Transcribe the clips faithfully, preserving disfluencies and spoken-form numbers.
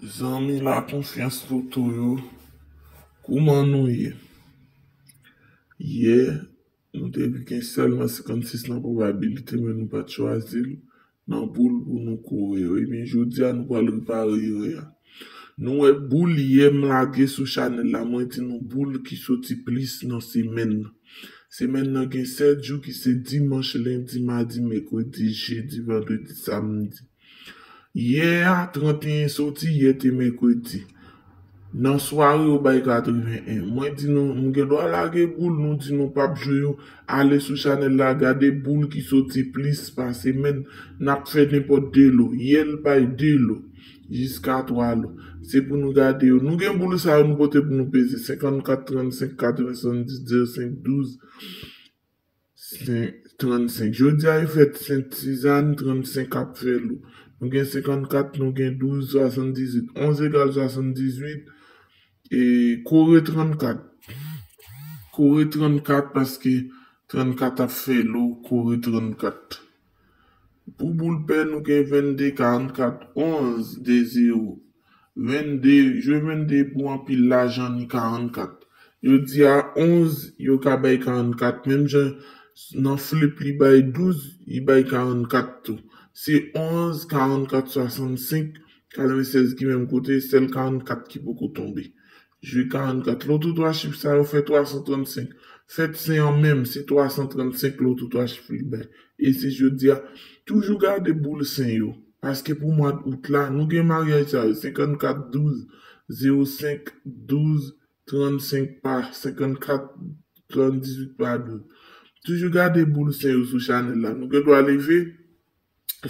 Zanmi Lakonfyans Loto yo, kouman nou ye? Yè, nou te gen sèlman senkannsis nan pwobabilite, men nou pa t chwazi l nan boul pou nou kore yo. Ebyen, jodi a, nou pral repare erè a. Nou wè boul yè m lage sou chanèl la, mwen di nou boul ki soti plis nan semèn nan. Semèn nan gen sèt jou ki se dimanch, lendi, madi, mèkredi, jedi, vandredi, samdi. Yè a, trannteyen soti, yè te mèkredi. Nan sware, yo bay katreven en. Mwen di nou, nou gen dwa lage boul, nou di nou p ap jwe yo. Ale sou chanèl la, gade boul ki soti plis pa semèn. N ap fè nenpòt de lo. Yè l bay de lo, jiska twa lo. Se pou nou gade yo. Nou gen boul sa yo, nou pote pou nou peze. Senkannkat, trannsenk, katreven, swasanndis, zewo senk, douz, trannsenk. Jodi a, e fèt Sent Sizàn, trannsenk ap fè lo. Nou gen senkannkat, nou gen douz, swasanndizuit. Onz egal swasanndizuit, e kore trannkat. Kore trannkat paske trannkat ap fè lo, kore trannkat. Pou boul pè, nou gen vennde, karannkat, onz, de zewo. Vennde, jwe vennde pou anpil lajan, ni karannkat. Yo di a onz, yo ka bay karannkat. Menm jan nan flip, li bay douz, li bay karannkat tou. Se onz, karannkat, swasannsenk, katrevennsèz ki menm kote, sèl karannkat ki poko tonbe. Jwe karannkat. Loto twa chif sa yo fè twa san trannsenk. Fèt Sen an menm, se twa san trannsenk loto twa chif li bay. E se jodi a, toujou gade boul Sen yo. Paske pou mwa out la, nou gen maryaj sa yo, senkannkat, douz, zewo senk, douz, trannsenk pa senkannkat, swasanndizuit pa douz. Toujou gade boul Sen yo sou chanèl la. Nou gen dwa leve,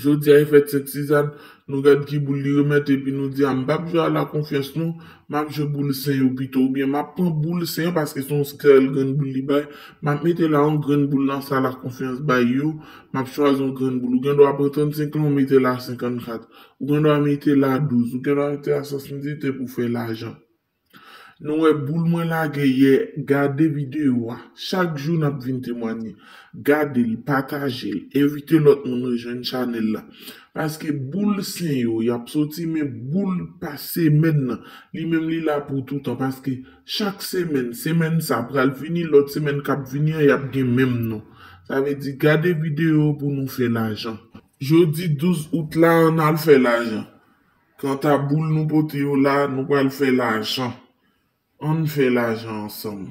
jodi a e fèt Sent Sizàn, nou gad ki boul li remèt, epi nou di, a, m p ap jwe a Lakonfyans non, m ap jwe boul Sen yo pito, oubyen m ap pran boul Sen yo, paske se yon sèl grenn boul li bay, m ap mete la yon grenn boul nan sa Lakonfyans bay yo, m ap chwazi yon grenn boul. Ou gen dwa pran trannsenk lan, ou mete la senkannkat. Ou gen dwa mete la douz. Ou gen dwa mete la swasanndizuit pou fè lajan. Nou wè boul mwen lage yè, gade videyo a. Chak jou n ap vin temwanye. Gade l, pataje l, envite lòt moun rejwenn chanèl la. Paske boul Sen yo, y ap soti, men boul pa semèn nan, li menm li la pou toutan. Paske chak semèn, semèn sa pral fini, lòt semèn k ap vini an, y ap gen menm non. Sa vle di, gade videyo pou nou fè lajan. Jodi douz out la, ann al fè lajan. Kanta boul nou pote yo la, nou pral fè lajan. Ann fè lajan ansanm.